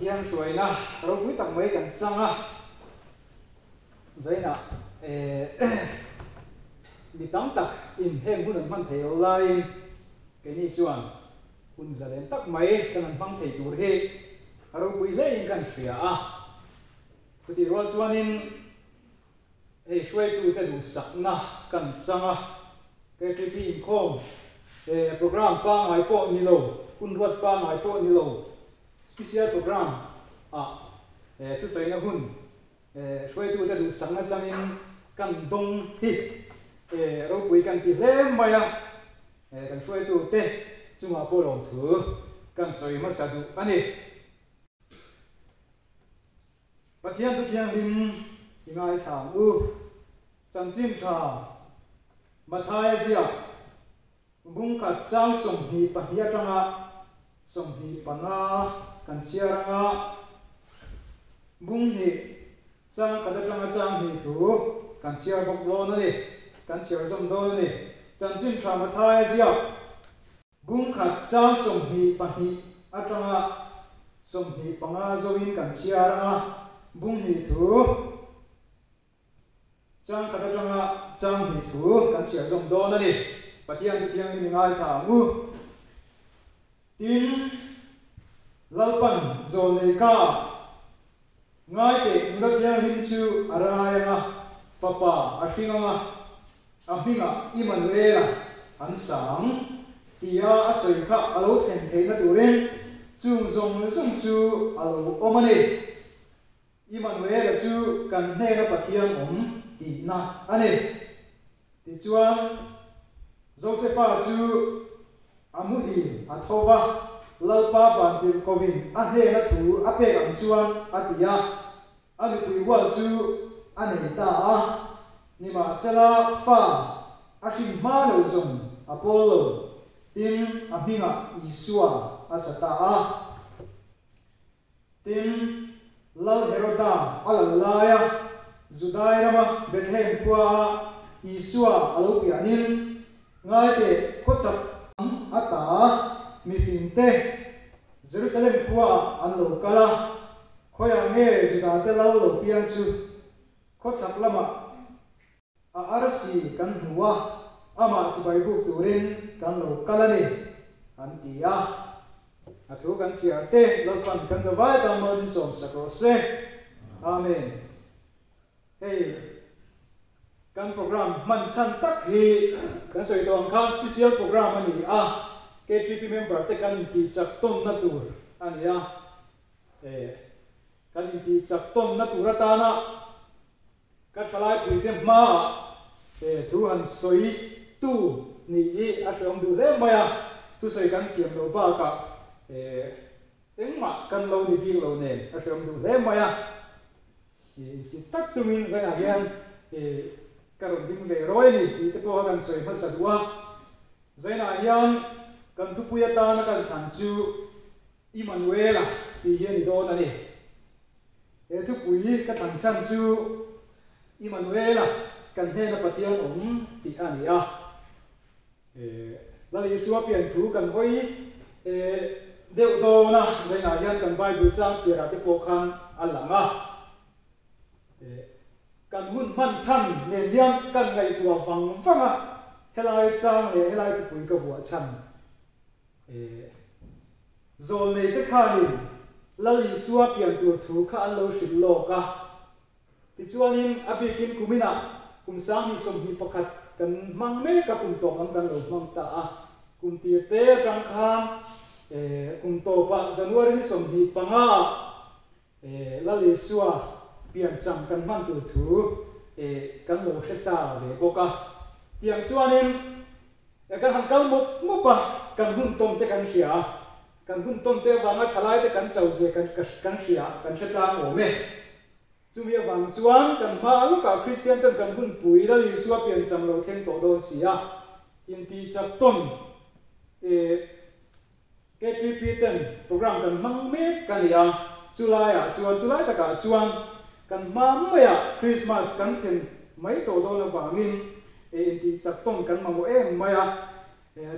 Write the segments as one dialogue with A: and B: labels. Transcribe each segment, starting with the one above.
A: Pathian hruaina ropui tak mai kan chang a, Zainah mi tam tak in heng hun an hman thei lo laiin keini chuan hun zalen tak mai kan han hmang thei tur hi a ropui hlein kan hria a. Chutih rual chuanin hei hruaitute duhsakna kan chang a, KTP inkhawm program pangngai pawh ni lo, hun ruat pangngai pawh ni lo, special program ah thusawina hun Hruaitute duhsakna changin kan dawng hi ropui kan ti hle mai a, kan hruaitute chungah pawh lawmthu kan sawi hmasa duh a ni. Pathian thu thianghlim i ngaithla ang u. Chanchin tha Mathaia ziak bungkhat chang 22 atanga 25 kan chhiar anga bung hnih chang khat atanga chang hnih thu kan chhiar bawk dawn a ni, kan chhiar zawm dawn a ni. Chanchin tha Mathaia ziak bungkhat chang 22 atanga 25 zoin kan chhiar anga bung hnih thu Chang khat atanga chang hnih thu kan chhiar zawm dawn a ni. Pathian chu thianghlim i ngaithla ang u. Tin, Lalpan zawlnei ka ngai teh nula thianghlim chu a rai anga, fapa a hring anga, a hmingah Immanuela an sang tia a sawi kha a lo thlen theihna turin chung zawng zawng chu a lo awm a ni. Immanuela chu kan hnena Pathian awm tihna a ni. Tichuan, Josefa chu a muhil a tho va, Lalpa vantirhkovin a hnena thu a pek ang chuan a ti a, a nupui hual chu a nei ta a. Nimahsela, fa a hrin hma lo zawng a pawl lo, tin, a hmingah Isua a sa ta a. Tin, Lal Heroda a lal laia Judai rama Bethlehem khuaa Isua a lo pianin, Ngaite khawchhak ang ata mifingte Jerusalem khuaah an lo kal a, khawiah nge Judate lal lo piang chu khawchhak lamah a arsi kan hmu a, amah chibai buk turin kan lo kal a ni, an ti a. A thu kan chhiar te Lalpan kan zavai tan mal min sawm sak rawh se. Amen. Hei kan program hman chhan tak hi kan sawi tawh ang khan special program a ni a, KTP member te kan intih chak tawnna tur a ni a, kan intih chak tawnna tur atana Ka thalaipuite hmaah he thu han sawi tu nih hi a hreawm duh hle mai a, thusawi kan thiam loh bakah engmah kan lo ni bik lo nen a hreawm duh hle mai a. Insit tak chungin zainah hian ka rawn ding ve rawi a ni tih te pawh kha kan sawi hmasa duh a. Zainah hian kan thupui atana kan thlan chu Immanuela tih hi a ni dawn a ni. He thupui ka thlan chhan chu Immanuela kan hnena Pathian awm tih a ni a. Lal Isua pian thu kan hawi deuh dawn a, zainah hian kan Bible chang chhiarah te pawh khan a lang a. Kan hun hman chhan nen hian kan ngaihtuah vang vang a, helai chang leh helai thupui ka vuah chhan. Zawlneite khanin Lal Isua pian tur thu kha an lo hrilh lawk a. Tichuanin a bikin kuminah kum 2021 kan hmang mek a, kum tawp lam kan lo hmang ta a. Kum tir te atang khan kum tawpah January ni 25 ah Lal Isua pian cham kan hman tur thu kan lo hre sa ve bawk a. Tiang chuanin kan han kal mup mup a, kan hun tawn te kan hria a, kan hun tawn te avanga thalai te kan cho zia kan hria, kan hre tlang awm e. Chumi avang chuan kan hma lawkah Kristian ten kan hun pui Lal Isua pian cham lo thleng tawh dawn si a, intih chak tawn KTP ten program kan hmang mek ka ni a, chulaiah chuan chulai takah chuan kan hma maiah Christmas kan thlen mai tawh dawn avangin intih chak tawn kan mamawh em mai a,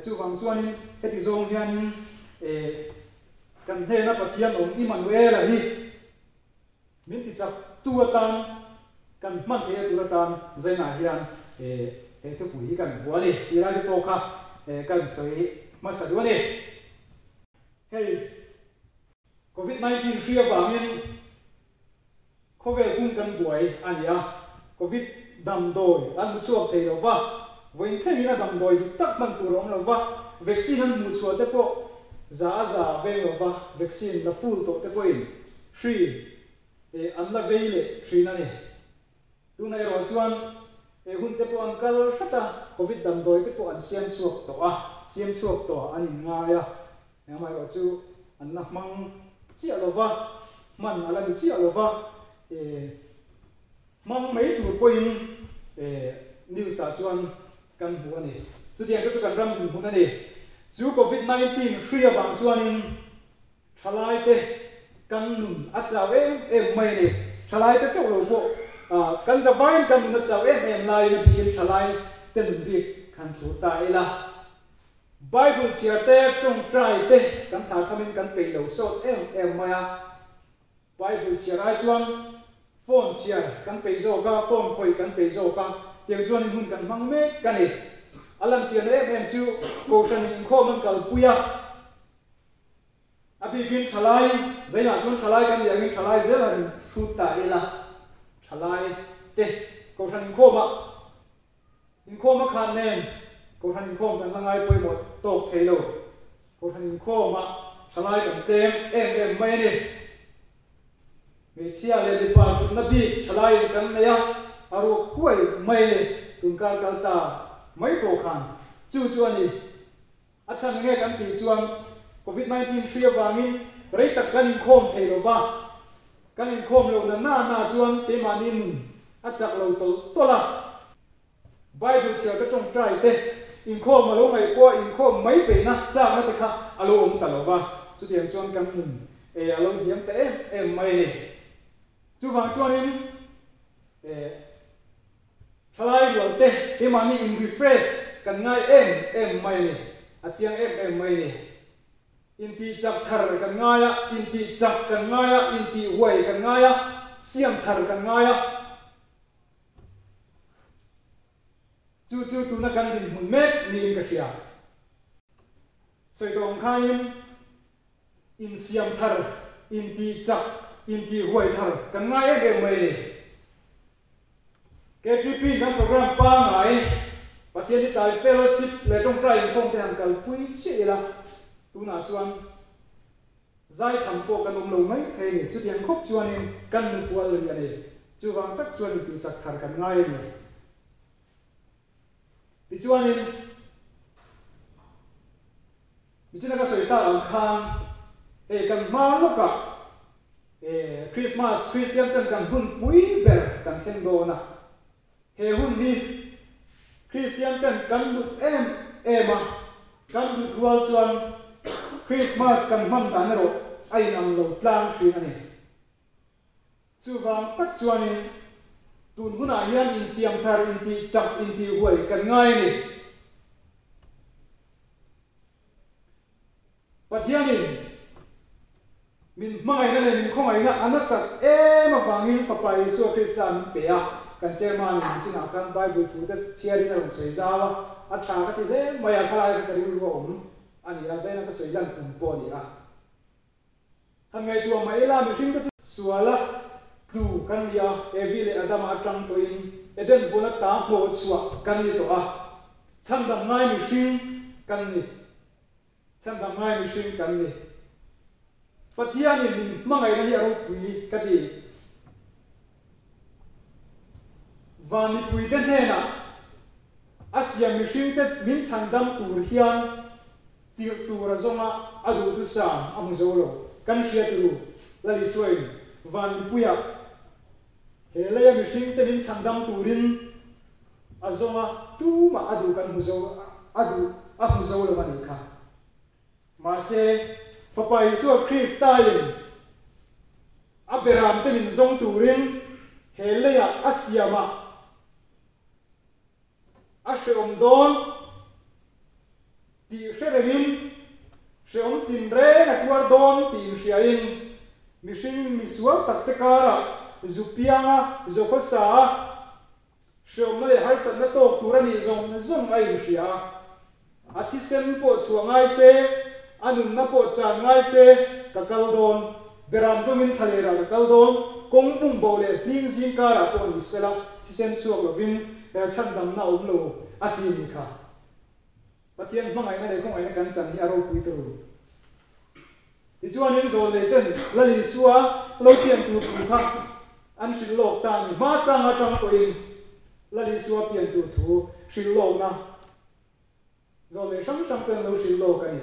A: chuvang chuanin heti zawng hianin. Kan hnena Pathian awm Immanuela hi min tichak tu atan kan hman theihna tur atan zainah hian he thupui hi kan vuah a ni tih lai te pawh kha kan sawi hmasa duh a ni. Hei Covid 19 hri avangin Khawvel pum kan buai a ni a, Covid damdawi an hmu chhuak thei lo va, vawiin thlengin a damdawi dik tak hman tur a awm lo va, vaccine an hmuh chhuah te pawh za a za veng lo va, vaccine la full tawh te pawhin hri an la vei leh thin a ni. Tunah erawh chuan he hun te pawh an kal hret a, Covid damdawi te pawh an siam chhuak tawh a, siam chhuak tawhah an inngai a, amaherawh chu an la hmang chiah lo va, hman a la ni chiah lo va, hmang mai tur pawhin news ah chuan kan hmu a ni. Chutiang te chu kan ram dinhmun a ni. Chu Covid 19 hri avang chuanin Thalaite kan nun a chau em em mai a ni. Thalaite chauh lo pawh kan zavaiin kan nun a chau em em laiin a bikin thalaite nun bik han thlur ta ila. Bible chhiar te, tawngtai te kan thlah thamin kan peih lo sawt em em mai a. Bible chhiar ai chuan phone chhiar kan peih zawk a, phone khawih kan peih zawk a, tiang chuanin hun kan hmang mek a ni. A lanchhiarna em em chu Kohhranin inkhawm an kalpui a. A bikin thalai, zainah chuan thalai kan nih angin thalai zel han hrut ta ila, thalai te Kohhran inkhawmah inkhawm a khan nen Kohhran inkhawm kan la ngai pawimawh tawk thei lo. Kohhran inkhawmah thalai kan tlem em em mai a ni. Hmeichhia leh mipa thutna bik thalaiin kan nei a, a ruak huai mai a ni tunkar kal ta mai pawh khan. Chu chu a ni. A chhan enge kan tih chuan Covid 19 hri avangin rei tak kan inkhawm thei lo va, kan inkhawm loh na na na chuan keimahni nun a chak lo tawlh tawlh a. Bible chhiar ka tawngtai te, inkhawm a lo ngaih pawha inkhawm mai peihna chakna te kha a lo awm ta lo va, chutiang chuan kan nun e a lo hniam ta em em mai a ni. Chuvang chuanin e. Thalai rual te keimahni in refresh kan ngai em em mai a ni, a chiang em em mai a ni. Intih chak thar kan ngai a, intih chak kan ngai a, intih huai kan ngai a, siam thar kan ngai a. Chu chu tuna kan dinhmun mek niin ka hria. Sawi tawh ang khanin Insiam thar, intih chak, intih huai thar kan ngai em em mai a ni. KTP kan program pangngai Pathian hi tlai fellowship leh tawngtai inkhawm te han kalpui chiah ila, tunah chuan zaitham pawh kan awm lo mai thei a ni. Chutiang khawp chuanin kan nufual rih a ni. Chuvang tak chuan intih chak thar kan ngai a ni. Tichuanin, michina ka sawi tak ang khan hei kan hma lawkah eh Christmas Christian ten kan hun pui ber kan thleng dawn a, he hun hi Christian ten kan lut em em a, kan lut rual chuan Christmas kan hman dan erawh a inang lo tlang thin a ni. Chuvang tak chuanin tun hunah hian insiam thar, intih chak, intih huai kan ngai a ni. Pathianin min hmangaihna leh min khawngaihna a nasat em avangin Fapa Isua Krista min pe a, kan Chairman-in nichinah khan Bible thute chhiarin a rawn sawi zau a, a tha ka ti hle mai a, khalai kha ka rilru a awm a ni a, zaina ka sawi lan tum pawh a ni a. Han ngaihtuah mah ila mihring te chu suala tlu kan ni a, Evi leh Adama atang tawhin Eden hmun ata hnawh chhuah kan ni tawh a, chhandam ngai mihring kan ni, chhandam ngai mihring kan ni. Pathianin min hmangaihna hi a ropui ka ti. Van mipuite hnenah a siam mihringte min chhandam tur hian Tirh tur a zawnga a duhthusam a hmu zo lo. Kan hriat ru, Lal Isuain van mipuiah he leia mihringte min chhandam turin a zawnga tumah a duh kan hmu zo a duh a hmu zo lo a nih kha. Mahse, Fapa Isua Kristain a beramte min zawng turin he leiah a siamah A hrehawm dawn tih hre rengin Hreawm tinreng a tuar dawn tih inhriain mihring misual takte karah zu pianga zu khawsa a, hreawmna leh harsatna tawk tur a nih zawng zawng a inhria a. A thisen pawh chhuah ngai se, a nunna pawh chan ngai se, ka kal dawn. Beram zawngin thlalerah ka kal dawn, kawng bungbo leh hming zing karah pawh ni sela, thisen chhuak lovin chhandamna a awm lo a ti ni kha. Pathian hmangaihna leh khawngaihna kan chan hi a ropui ta ru. Tichuanin zawlnei ten Lal Isua lo pian tur thu kha an hrilh lawk ta a ni. Hmasang atang pawhin Lal Isua pian tur thu hrilh lawkna zawlnei hrang hrang ten lo hrilh lawk a ni.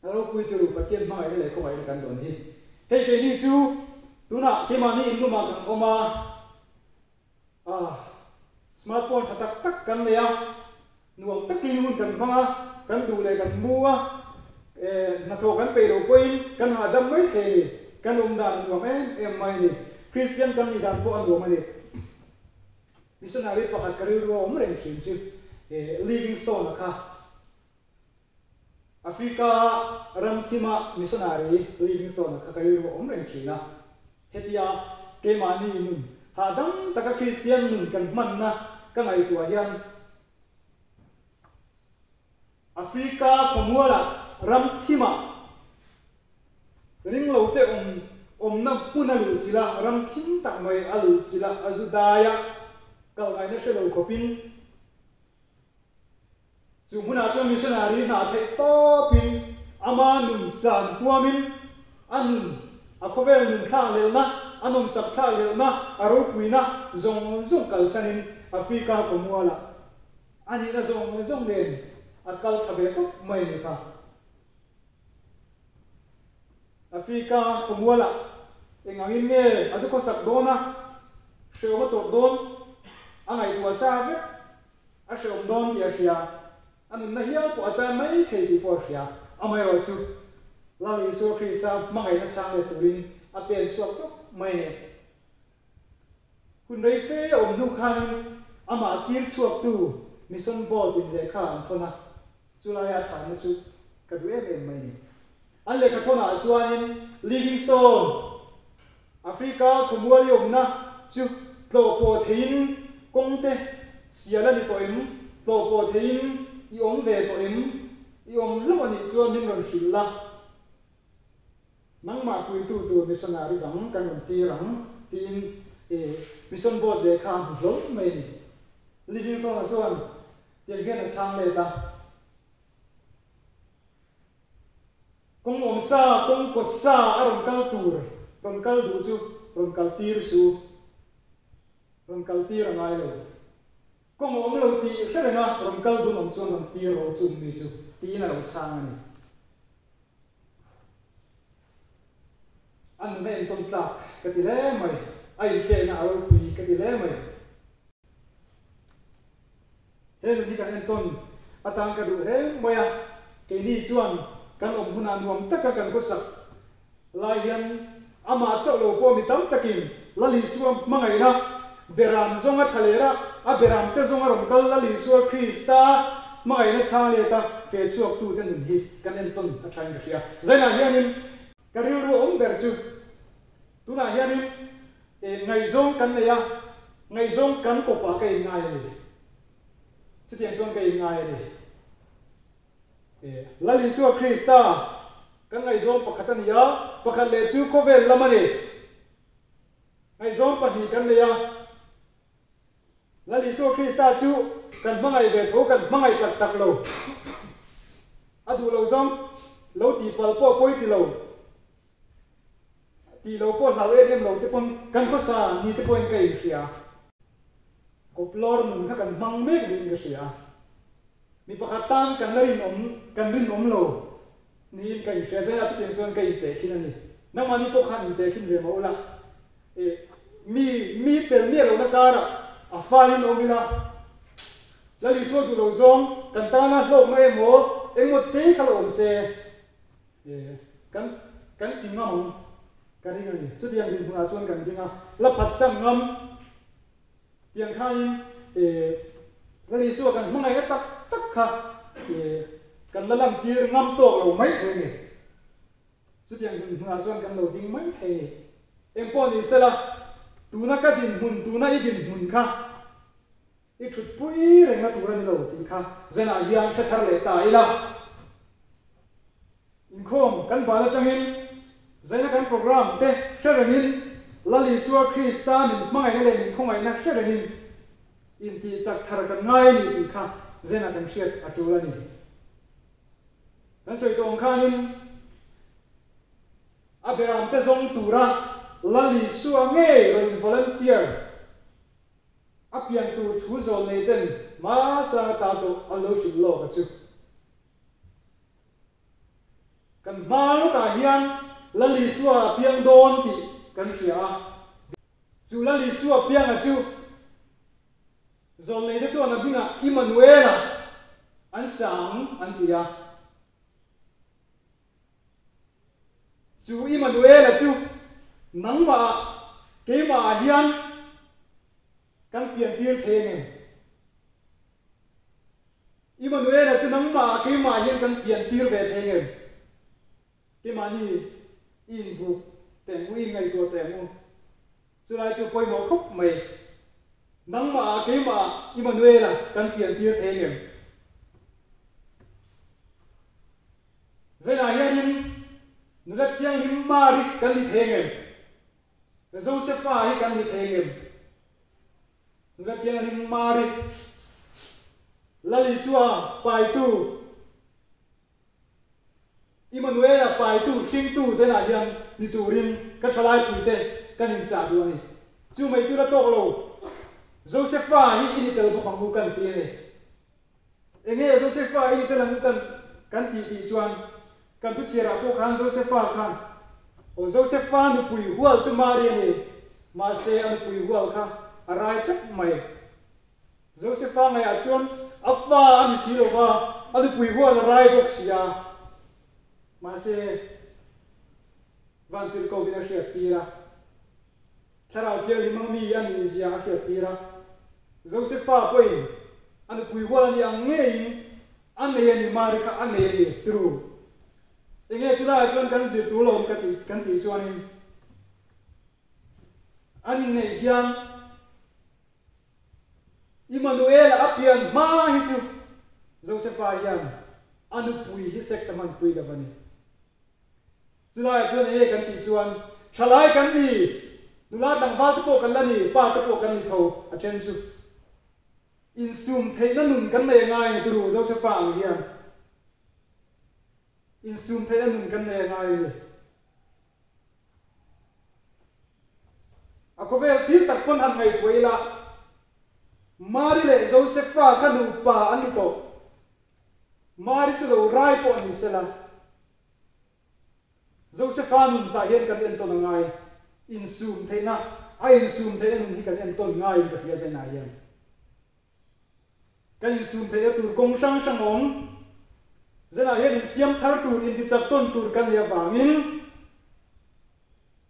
A: A ropui ta ru, Pathian hmangaihna leh khawngaihna kan dawn hi. Hei keini chu tunah keimahni inlumah kan awm a. A, smartphone tha tak tak kan nei a, nuam takin hun kan hmang a, kan duh leh kan mu a, eh, hnathawh kan peih loh pawhin kan hahdam mai thei a ni, kan awm dan a nuam em em mai a ni, Kristian kan nih dan pawh a nuam a ni. Missionary pakhat ka rilru a awm reng thin chu, eh, Livingstone-a kha. Africa ram thima missionary Livingstone-a kha ka rilru a awm reng thin a. Hetia keimahni nun hahdam taka Kristian nun kan hmanna ka ngaihtuah hian Africa khawmualah ram thimah ringlote awm awmna hmun a luh chilh a, ram thim tak mai a luh chilh a, a zu dai a, kal ngaihna hre lo khawpin Chu hmunah chuan missionary hna theih tawpin ama nun chan huamin a nun, a khawvel nun thlak lelna, a nawmsak thlak lelna, a ropuina zawng zawng kalsanin Africa khawmualah a nihna zawng zawng nen a kal tha ve tawp mai a ni kha. Africa khawmualah eng angin nge a zu khawsak dawn a, hrehawm a tawrh dawn a ngaihtuah sa vek. A hreawm dawn tih a hria, a nunna hial pawh a chan mai thei tih pawh a hria. Amaherawh chu, Lal Isua Krista hmangaihna chhang let turin a pen chhuak tawp mai a ni. Hun rei fe awm hnu khanin amah tir chhuaktu Mission Board in lehkha an thawn a, chulaia a chhanna chu ka duh em em mai a ni. An lehkha thawnah chuanin Livingstone, Africa khawmual i awmna chu tlawh pawh theiin kawng te sial a ni tawh em? Tlawh pawh theiin i awm ve tawh em? I awm hlauh a nih chuan min rawn hrilh la. Nangmah puitu tur missionary dang kan rawn tir ang, tiin Mission Board lehkha a hmu hlawm mai a ni. Livingstone-a chuan tiang hian a chhang let a. Kawng awm sa, kawng kawt sa a rawn kal tur, rawn kal duh chu rawn kal tir su. Rawn kal tir a ngai lo. Kawng a awm lo tih hre reng a, rawn kal dun awm chuan rawn tir ro chu mi chu tiin a lo chhang a ni. A nun a entawn tlak ka ti hle mai, a inpekna a ropui ka ti hle mai. He nun hi kan entawn atan ka duh hle mai a, keini chuan kan awm hunah nuam taka kan khawsak lai hian amah chauh lo pawh mi tam takin Lal Isua hmangaihna beram zawnga thla leh rah, a beram te zawnga rawn kal Lal Isua Krista hmangaihna chhang leta fe chhuaktute nun hi kan entawn a thain ka hria. Zainah hianin ka rilru awm ber chu tunah hianin Ngaihzawng kan nei a, ngaihzawng kan kawpah ka inngai a ni. Chutiang chuan ka inngai a ni. Lal Isua Krista kan ngaihzawng pakhat a ni a, pakhat leh chu khawvel lam a ni. Ngaihzawng pahnih kan nei a, Lal Isua Krista chu kan hmangaih ve tho, kan hmangaih tak tak lo. A duh lo zawng lo tihpalh pawh pawi ti lo. Tih lo pawh hlau em em lo te pawn kan khawsa ni te pawhin ka inhria. Kawplawr nun kha kan hmang mek niin ka hria. Mi pakhat tan kan la rinawm, kan rinawm lo niin ka inhria. Zaia chutiang chuan ka intehkhin a ni. Nangmahni pawh khan intehkhin ve mah ula. Eh, mi, mi tel miah lohna karah a falin awm ila. Lal Isua duh lo zawng kan tana hlawkna emaw, engmaw te kha lo awm se. Kan kan ti ngam ang ka ring a ni. Chutiang dinhmunah chuan kan ding a, la phatsan ngam tiang khanin Lal Isua kan hmangaihna tak tak kha. Kan la lantir ngam tawk lo mai thei a ni. Chutiang dinhmunah chuan kan lo ding mai thei a ni. Engpawh ni sela, tuna ka dinhmun, tuna i dinhmun kha i thutpui rengna tur a ni lo tih kha zanah hian hre thar leh ta ila. Inkhawm kan ban atangin zaina kan program te hre rengin Lal Isua Krista min hmangaihna leh min khawngaihna hre rengin intih chak thar kan ngai a ni tih kha zaina kan hriat a tul a ni. Kan sawi tawh ang khanin a beram te zawng tura Lal Isua ngei rawn in volunteer a pian tur thu zawl nei ten hmasang ata tawh an lo hrilh lawk a chu. Kan hma lawkah hian Lal Isua a piang dawn tih kan hria a. Chu Lal Isua pianga chu zawlneite chuan a hmingah Immanuela an sang an ti a. Chu Immanuela chu nangmahah, keimahah hian kan piantir thei ang em? Immanuela chu nangmah keimah hian kan pian tir ve thei ngem? Keimahni i inbuk teh ang u, i inngaihtuah teh ang u. Chulai chu pawimawh khawp mai. Nangmah keimah Immanuela kan pian tir thei ngem? Zainah hianin nula thianghlim Mari kan ni thei ngem? Josefa hi kan ni thei ngem? Nula Thianghlim Mari, Lal Isua paitu, Immanuela paitu hringtu zenah hian ni turin ka thalaipuite kan inchah duh a ni. Chu mai chu la tawk lo, Josefa hi i ni tel bawk ang u kan ti a ni. Enge Josefa i ni tel ang u kan kan tih tih chuan kan thuchhiarah pawh khan Josefa khan aw Josefa nupui hual chu Mari a ni, mahse a nupui hual kha a rai tlat mai. Josefa ngaihah chuan a fa a ni si lova, a nupui hual a rai bawk si a, mahse Vantirhkohvin a hriat tir a. Thlarau Thianghlim ang mi a nih zia a hriat tir a. Josefa pawhin a nupui hual a nih ang ngeiin a nei a ni, Mari kha a nei a ni, tru. Enge chulaiah chuan kan zir tur lo awm ka ti kan tih chuanin an inneih hian Immanuela a pian hma hi chu Josefa hian a nupui hi sex a hmanpui lo va ni. Chulaiah chuan enge kan tih chuan, thalai kan ni, nula tlangval te pawh kan la ni, pa te pawh kan ni tho, a then chu. Insum theihna nun kan nei a ngai a ni turu Josefa ang hian. Insum theihna nun kan nei a ngai a ni. A khawvel thil tak pawn han ngaihtuah ila, Mari leh Josefa kha nupa an ni tawh. Mari chu lo rai pawh ni sela. Josefa nun tah hian kan entawn a ngai, insum theihna, a insum theihna nun hi kan entawn ngaiin ka hria zainah hian. Kan insum theihna tur kawng hrang hrang a awm. Zainah hian insiam thar tur, intichak tawn tur kan nih avangin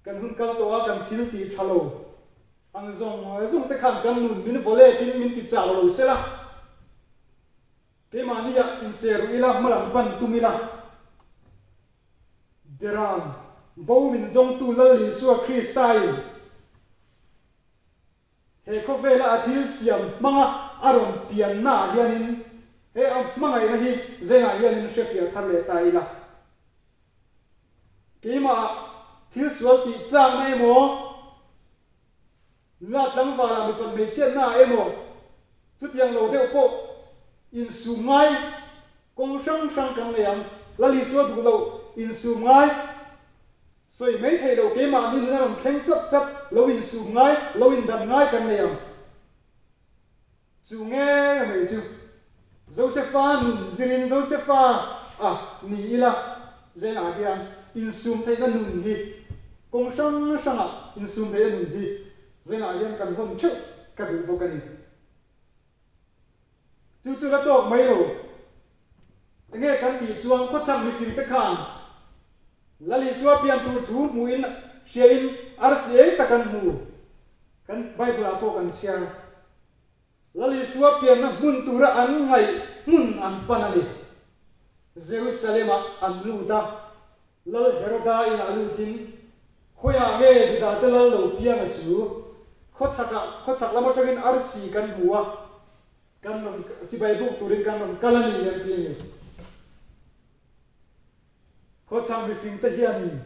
A: kan hun kal tawh a, kan thil tih tha lo ang zawng zawng te khan kan nun min vaw letin min ti chau lo sela. Keimahniah inser ruh ila, hmalam pan tum ila. Beram, bo min zawngtu Lal Isua Kristain he khawvela a thil siam hmanga a rawn piannaah hianin he a hmangaihna hi zengah hianin hrefiah thar leh ta ila. Keimahah thil sual tih chakna emaw, Nula tlangvalah mipat hmeichhiatna ah emaw chutiang lo deuh pawh insum ngai kawng hrang hrang kan nei ang. Lal Isua duh loh insum ngai sawi mai theih loh keimahni nuna rawn thleng chat chat lo insum ngai, lo indan ngai kan nei ang. Chu nge mai chu Josefa nun zirin Josefa a ni ila zengah hian insum theihna nun hi kawng hrang hrangah insum theihna nun hi zengah hian kan hawn theuh ka duh bawk a ni. Chu chu la tawk mai lo. Enge kan tih chuan khawchhak mifing te khan Lal Isua pian tur thu hmuhin hriain arsi eng tak an hmu. Kan Bible ah pawh kan chhiar. Lal Isua pianna hmun tura an ngaih hmun an pan a ni. Jerusalem-ah an lut a, Lal Heroda inah lutin, Khawiah nge Judate lal lo pianga chu? Khawchhakah, khawchhak lam atangin arsi kan hmu a, kan rawn chibai buk turin kan rawn kal a ni, an ti a ni. Khawchhak mifingte hianin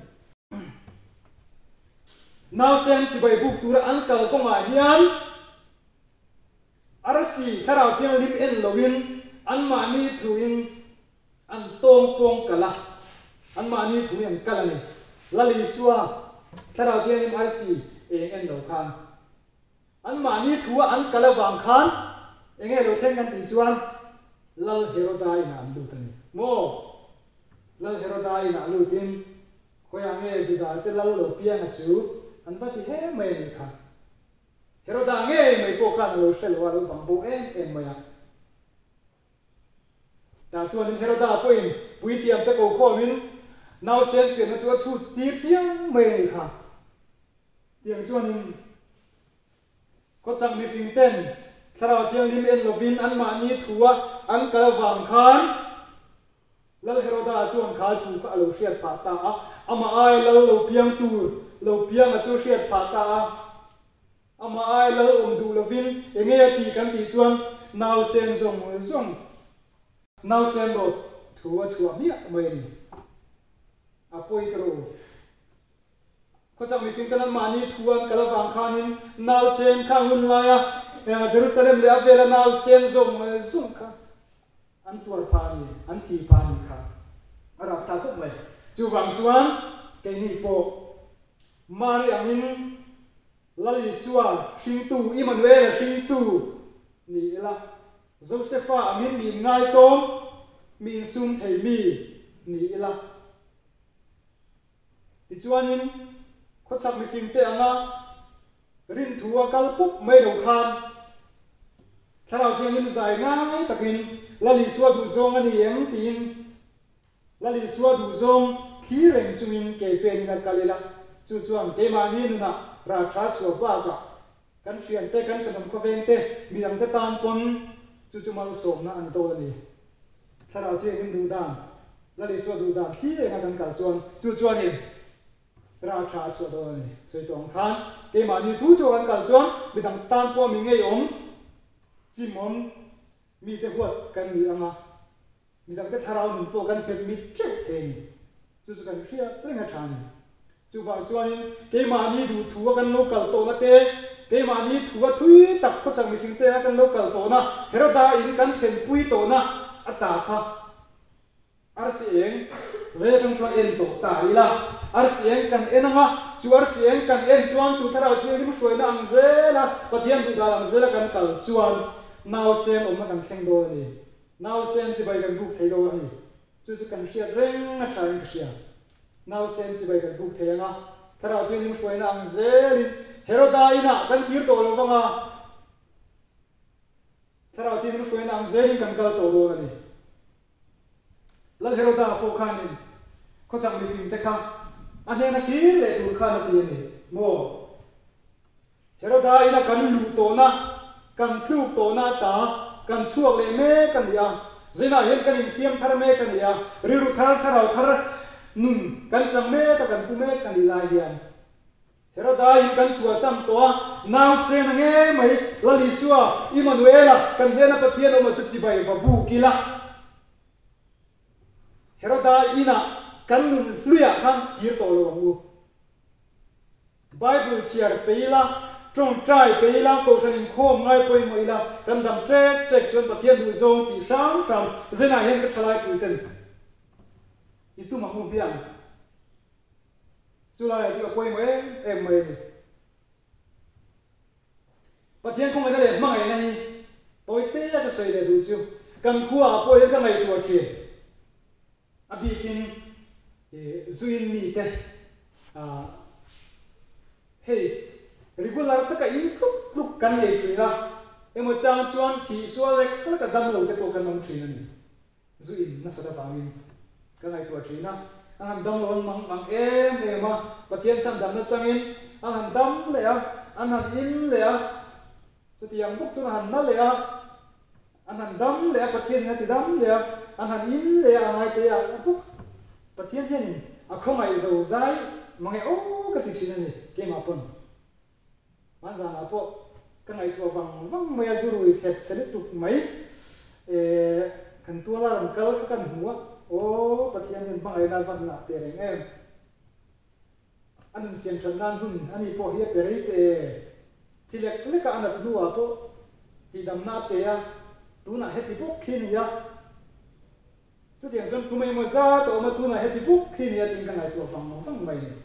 A: nausen chibai buk tura an kal kawngah hian arsi thlarau thianghlim en loin anmahni thuin an tawng pawng kal a, anmahni thuin an kal a ni. Lal Isua thlarau thianghlim arsi eng en lo khan anmahni thua an kal avang khan enge lo thleng kan tih chuan Lal Heroda inah an lut a ni maw? Lal Heroda inah lutin khawiah nge Judate lal lo pianga chu an va ti he mai a nih kha. Heroda ngei mai pawh khan a lo hre lo a, a lo bang bo em em mai a. Tah chuanin Heroda pawhin puithiamte ko khawmin nausen pianna chu a chhut tir chiang mai a nih kha. Tiang chuanin Khawchak mifing ten Thlarau Thianghlim en lovin anmahni thua an kal avang khan Lal Heroda chuan kha thu kha a lo hriat phah ta a, amah aia lal lo piang tur lo pianga chu hriat phah ta a. Amah aia lal awm duh lovin enge a tih kan tih chuan nausen zawng zawng nausen rawt thu a chhuah hmiah mai a ni. A pawi ta rawh u. Khawchak mifing tan anmahni thu an kal avang khanin nausen kha hun laia Jerusalem leh a vela nausen zawng zawng kha an tuar phah a ni, an thi phah a ni kha a rap ta khawp mai. Chuvang chuan keini pawh Mari angin Lal Isua hringtu, Immanuela hringtu ni ila, Josefa angin mi inngaitlawm, mi insum thei mi ni ila. Tichuanin, khawchhak mifingte anga rinthu a kal pup mai lo khan Thlarau Thianghlim zai ngai takin Lal Isua duhzawng a ni em tiin Lal Isua duhzawng thli reng chungin ke penin a kal ila, chu chuan keimahni nunah rah tha chhuah bakah kan thiante, kan thenawm khawvengte, midangte tan pawn chu chu malsawmna a ni dawn a ni. Thlarau Thianghlim duh dan, Lal Isua duh dan thli enga kan kal chuan chu chuanin rah tha a chhuah dawn a ni. Sawi tawh ang khan keimahni thu thu a kan kal chuan midang tan pawh mi ngeiawm, chimawm, mite huat kan ni ang a, midangte thlarau nun pawh kan nghet mit teuh thei a ni. Chu chu kan hriat reng a tha a ni. Chuvang chuanin keimahni duh thu a kan lo kal tawhna te, keimahni thu a thui tak khawchhak mihring te a kan lo kal tawhna, Heroda in kan thlenpui tawhna a ta kha arsi eng zai atang chuan en tawh ta ila. Arsi eng kan en anga, chu arsi eng kan en chuan chu Thlarau Thianghlim hruaina ang zela, Pathian duhdan ang zela kan kal chuan nausen awmna kan thleng dawn a ni. Nausen chibai kan buk thei dawn a ni. Chu chu kan hriat reng a tha in ka hria. Nausen chibai kan buk thei ang a, Thlarau Thianghlim hruaina ang zelin Heroda inah kan kir tawh lo vang a, Thlarau Thianghlim hruaina ang zelin kan kal tawh dawn a ni. Lal Heroda pawh khanin khawchhak mifingte kha a hnena kir leh tur khan a ti a ni maw? Heroda ina kan luh tawhna, kan tluk tawhna ata kan chhuak leh mek a ni a, zinah hian kan insiam thar mek a ni a, rilru thar, thlarau thar nun kan chang mek a, kan pu mek a nih lai hian Heroda in kan chhuahsam tawh a, nausen a nge mai, Lal Isua, Immanuela, kan hnena Pathian awma chu chibai va buk ila. Heroda inah kan nun hluiah khan kir tawh lo ang u. Bible chhiar pe ila, tawngtai pe ila, kohhran inkhawm ngai pawimawh ila, kan dam ṭek ṭek chuan Pathian duh zawng tih hram hram zenah hian ka ṭhalai pui ten i tum ang u hmiang. Chu laiah chu a pawimawh em em mai a ni. Pathian khawngaihna leh hmangaihna hi tawi te a ka sawi leh duh chu kan khuaah pawh hian ka ngaihtuah ṭhin. A bikin zuin mite hei regular taka in tluk tluk kan nei thin a, emaw chang chuan thih sual lek lek a dam lo te pawh kan awm thin a ni. Zu in nasat avangin ka ngaihtuah thin a, an han dam lo an mang ang em em a, Pathian chhandamna changin an han dam leh a, an han in leh a, chutiang bawk chuan a han na leh a. An han dam leh a, Pathianin a ti dam leh a, an han in leh a, a ngai te a, a bawk. Pathian hianin a khawngaih zo zai mange aw ka ti thin a ni, keimah pawn. Hmanzanah pawh ka ngaihtuah vang vang mai a, zu rui thlep chhe lutuk mai eh kan tuala rawn kal kha kan hmu a, aw Pathian hian hmangaihna a van ngah teh reng em. A nun siam that nan hun a ni pawh hi a pe rei teh e. Thi lek leka a nat hnuah pawh tihdamna a pe a, tunah heti bawk khi a ni a. Chutiang chuan tum engemaw zat a awm a, tunah heti bawk khi a ni a tiin ka ngaihtuah vang vang mai a ni.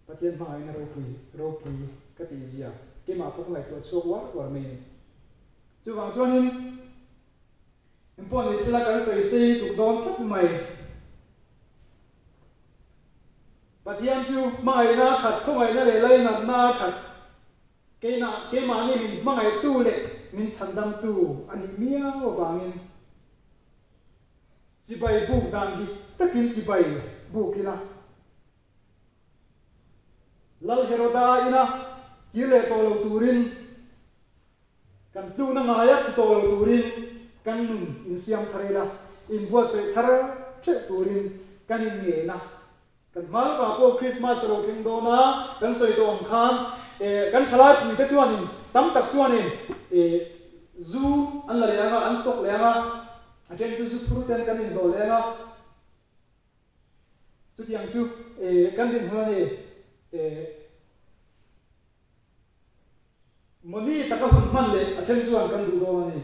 A: Pathian hmangaihna ropui ropui ka tih zia keimah pawh ka ngaihtuah chhuak uar uar mai a ni. Chuvang chuanin engpawh ni sela kan sawi sei tuk dawn tlat mai. Pathian chu hmangaihna a khat, khawngaihna leh lainatna a khat. Keina, keimahni min hmangaihtu leh min chhandamtu a nih miau avangin chibai buk dan dik takin chibai buk ila. Lal Heroda ina kir leh tawh lo turin kan tlukna ngaia ti tawh lo turin kan nun insiam thar ila, inbuatsaih thar theuh turin kan inngen a. Kan hma lawkah pawh Krismas a lo thleng dawn a, kan sawi tawh ang khan kan thalai puite chuanin tam tak chuanin zu an la leh ang a, an stock leh ang a, a then chu zu phur ten kan inhlawh leh ang a. Chutiang chu kan dinhmun a ni. Mawni taka hun hman leh a then chuan kan duh dawn a ni.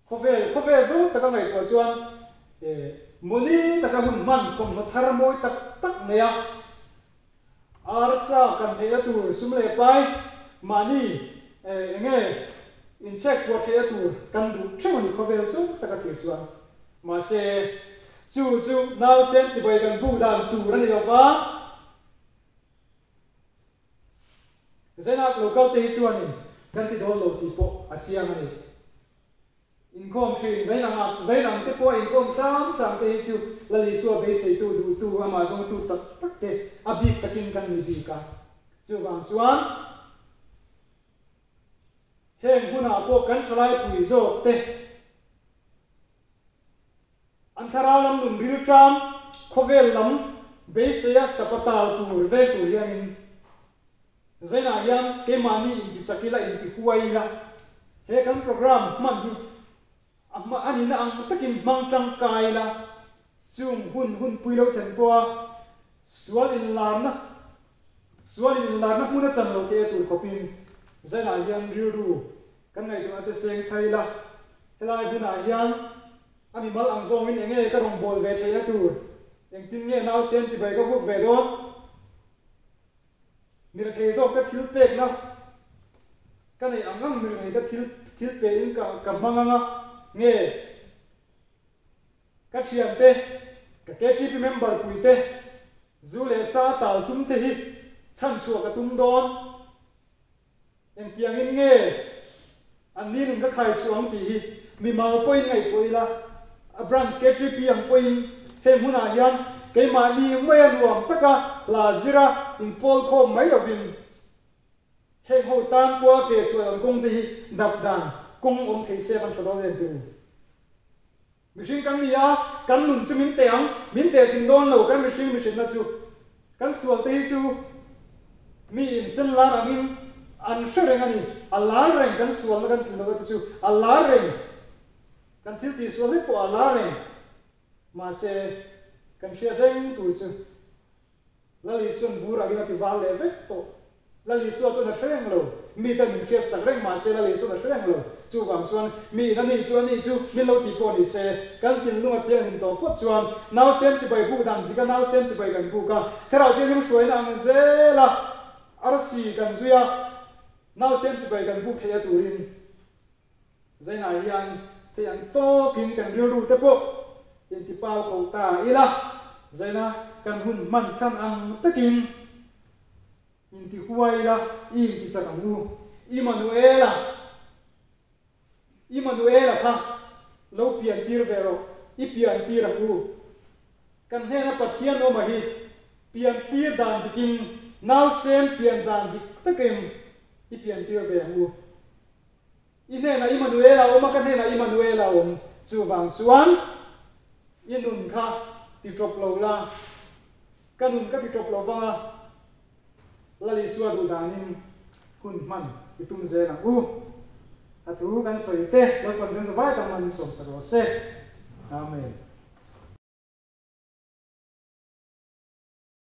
A: Khawvel, khawvel zo taka ngaihtuah chuan mawni taka hun hman thawmhnaw thar mawi tak tak nei a, arsa kan theihna tur sum leh pai mahni eng nge inchhek puar theihna tur kan duh theuh a ni khawvel zo taka thlir chuan. Mahse, chu chu nausen chibai kan buk dan tur a ni lo va. Zenah local te hi chuanin kan ti dawn lo tih pawh a chiang a ni. Inkhawm thin Zainang Zainang te pawh a inkhawm hram hram te hi chu Lal Isua beiseitu duhtu amah zawngtu tak tak te a bik takin kan ni bik a. Chuvang chuan heng hunah pawh kan thalai pui zawk te An thlarau lam nun rilṭam khawvel lam beiseia sapatal tur vel tur hianin Zainah hian keimahni intichak ila, intihuai ila, he kan program hman hi a hma a nihna ang takin hmang tangkai ila, chung hun hun pui lo thlen pawha sual inlarna sual in inlarna hmun a chan lo theih a tur khawpin Zainah hian rilru kan ngaihtuahna te seng thar ila, helai hunah hian A mimal ang zawngin eng nge ka rawn bawl ve theihna tur? Engtin nge nausen chibai ka buk ve dawn? Mirethei zawk ka thil pekna ka neih ang ang mirethei ka thil thil pe in ka ka hmang anga nge ka thiante ka KTP member puite zu leh sa tal tum te hi chhanchhuah ka tum dawn. Engtiangin nge an ni nun ka khai chhuah ang tih hi mimal pawhin ngaihtuah ila, a branch KTP ang pawhin heng hunah hian keimahni maia nuam taka hla zira inpawl khawm mai lovin heng ho tan pawha feh chhuah lam kawng te hi dap dan kawng awm thei se van tha dawn em tih u. Mihring kan ni a, kan nun chu min teh ang, min teh tling dawn lo kan mihring mihrinna chu. Kan sual te hi chu mi in sen lar angin an hre reng a ni, a lar reng kan sualna kan tlin lohna te chu a lar reng, kan thil tih sual hlek pawh a lar reng. Mahse, kan hriat reng tur chu. Lal Isua'n bur angin a ti val leh vek tawh. Lal Isua chuan a hre reng lo. Mite min hriat sak reng mahse Lal Isua'n a hre reng lo. Chuvang chuan mi in a nih chu a nih chu min lo tih pawh ni se, kan thinlung a thianghlim tawh phawt chuan nausen chibai buk dan dik a nausen chibai kan buk a, Thlarau Thianghlim hruaina ang zel a arsi kan zui a, nausen chibai kan buk theih a turin Zainah hian thei ang tawkin kan rilru te pawh intipau ko ta ila, Zaina kan hun hman chhan ang takin intihuai ila, i intichak ang u. Immanuela, Immanuela kha lo pian tir ve rawh, i pian tir ang u. Kan hnena Pathian awma hi pian tir dan dikin nausen pian dan dik takin i pian tir ve ang u. I hnenah Immanuela a awm a, ka hnenah Immanuela a awm. Chuvang chuan i nun kha ti ṭawp lo la, ka nun ka ti ṭawp lo vang a, Lal Isua duh danin hun hman i tum zel ang u. A thu kan sawi te, Lalpan kan zavai tam man in sawmsak rawh se. Amen.